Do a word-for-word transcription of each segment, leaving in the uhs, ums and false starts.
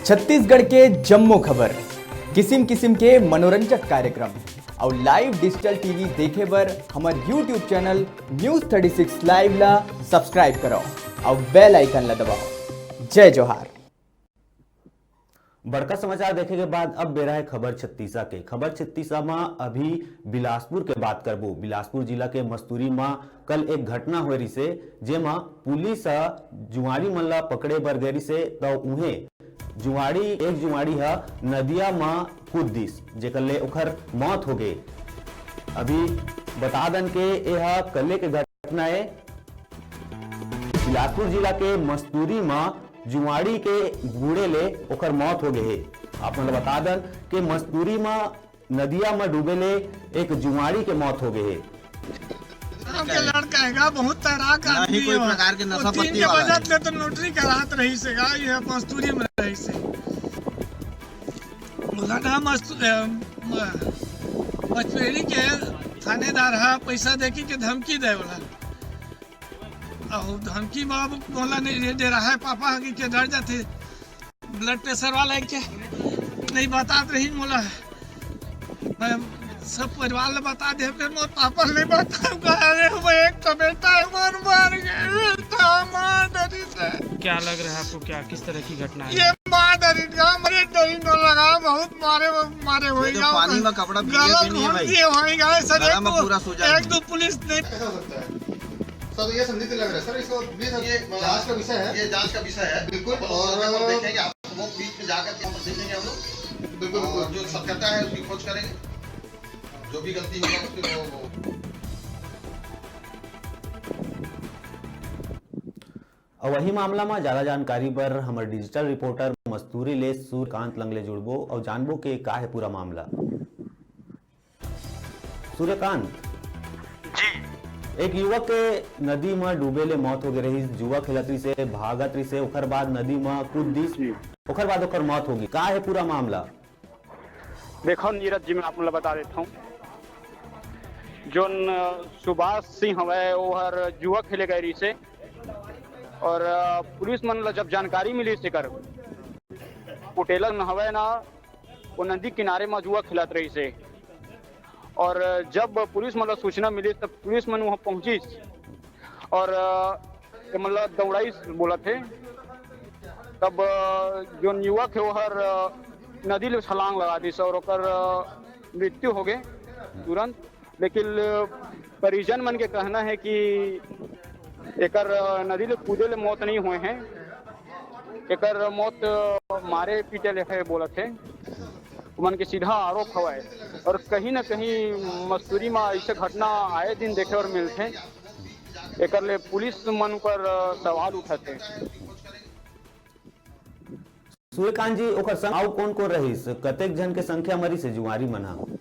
छत्तीसगढ़ के जम्मो खबर, किसिम किसिम के मनोरंजक कार्यक्रम अउ live digital T V देखे बर हमर YouTube channel News thirty six Live ला subscribe करव अउ bell icon ला दबाव। जय जोहार। बड़का समाचार देखे के बाद अब बेरा है खबर छत्तीसा के। खबर छत्तीसा म अभी बिलासपुर के बात करबो। बिलासपुर जिला के मस्तूरी म कल एक घटना होए रिसे, जेमा पुलिस ह जुआरी मन ला पकड़े बर गे रिसे, त उहें जुआरी, एक जुआरी ह नदिया म कूद दिस, जेकर ले ओखर मौत हो गे। अभी बता दन के एह कले के घटना ए। बिलासपुर जिला के मस्तूरी म जुआरी के बूड़े ले ओकर मौत हो गे हे। आप मन ल बता दन के मस्तूरी म नदिया म डूबे ले एक जुआरी के मौत हो गे हे। गांव के लड़का है गा, बहुत तैराक आदमी कोई है। प्रकार के नशा पत्ती वाला बजत ले तो नोटरी करात रहिस हे गा, ये मस्तूरी में रहिस हे। बोला ना मस्तू-, अ, म-, मचपेड़ी के थानेदार हा पैसा देखी के धमकी दे वाला। अहो धमकी बाबू बोला नहीं, ये डरा है पापा की के डर जाते। Blood pressure वाला है क्या? नहीं बतात रही मोला। मैं सब परिवार ले बता दे, फिर मोर पापा ले बताऊंगा। अरे वो एक तो बेटा है, मार मार गए, बेटा मार डरी से। क्या लग रहा है आपको, क्या, किस तरह की घटना है? ये मार डरी का, मरे डरी न लगा, बहुत मारे, मारे हो ये तो गया। पानी में कपड़ा भीगे गला भी नहीं है भाई। दिए हो गया सर, गला एक में दो, पूरा सूजा एक है। दो पुलिस नहीं। ऐसा हो सकता है सर, ये संदिग्ध लग रहा है सर, इसको भी सर ये जांच का विषय है। ये जांच का विषय है। बिल्कुल। और और देखेंगे आप वो बीच में जाकर के हम देखेंगे हम लोग। बिल्कुल, और बिल्कुल। जो सत्यता है उसकी खोज करेंगे, जो भी गलती होगा उसके वो, वो। अउ वही मामला म ज्यादा जानकारी बर हमर digital reporter मस्तूरी ले सूर्यकांत लंगले जुड़बो अउ जानबो के का हे पूरा मामला। सूर्यकांत जी। एक युवक के नदी म डूबे ले मौत हो गे रहिस, जुआ खेलत रहिसे, भागत रहिसे, ओखर बाद नदी म कूद दिस, जी। ओखर बाद ओखर मौत हो गे। का हे पूरा मामला? देखो नीरज जी, मैं आप मन ल बता देता हूँ, जोन, अ, सुभाष सिंह हवय, वो हर जुआ खेले गए रहिसे और, अ, पुलिस मन ल जब जानकारी मिलिस एकर, कुटेला हवय ना, वो नदी किनारे म जुआ खेलत रहिसे। और जब पुलिस मन ल सूचना मिलिस, तब पुलिस मन वहाँ पहुँचिस और, अ, ये मतलब दौड़ाई बोलत हे। तब, अ, जोन युवक हे, ओहर, अ, नदी ले छलांग लगा दिस और ओकर, अ, मृत्यु हो गे तुरंत। लेकिन, अ, परिजन मन के कहना है कि एकर, अ, नदी ले कूदे ले मौत नहीं होए हैं, एकर मौत, अ, मारे पीटे ले है बोलत हे। उमन के सीधा आरोप हवय और कहीं न कहीं मस्तूरी म ऐसे घटना आए दिन देखे बर मिलथे, एकर ले पुलिस मन ऊपर, अ, सवाल उठत हे। सूर्यकांत जी, ओकर संग अउ कोन-कोन रहिस? कतेक झन के संख्या म रहिस हे जुआरी मन ह?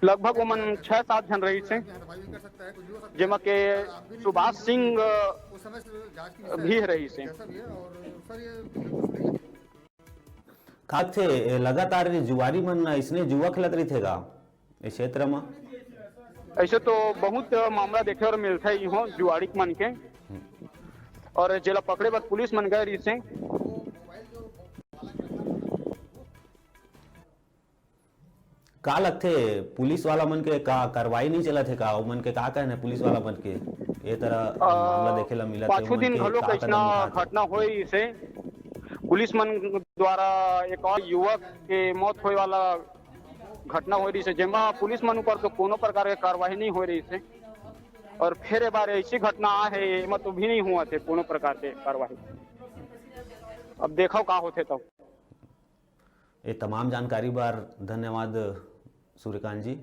लगभग ओमन छह सात झन रहिस हे, जेमा के सुभाष सिंह, अ, भी रहिस हे। का लगथे, ए, लगातार जुआरी मन अइसने जुआ खेलत रहिथे गा ए क्षेत्र म? ऐसे तो बहुत मामला देखे बर मिलथे इहों जुआरी मन के, और जेला पकड़े बर पुलिस मन गए रहिसे। का लगथे, पुलिस वाला मन के का कार्रवाई नहीं चलत हे का? ओमन के का कहना हे पुलिस वाला मन के? ये तरह अ, मामला देखे ला मिलत हे, पाछू ओमन दिन के घलो का कइसना कदम उठात हे? घटना होए से पुलिस मन द्वारा एक और युवक के मौत होए वाला घटना होए रहिसे, जेमा पुलिस मन ऊपर तो कोनो प्रकार के कार्रवाई नहीं होए रहिसे, और फिर ए बार ऐसी घटना आहे, एमा तो भी नहीं हुआ थे कोनो प्रकार के कार्रवाई। अब देखो का होथे तब। ये तमाम जानकारी बर धन्यवाद सूर्यकांत जी।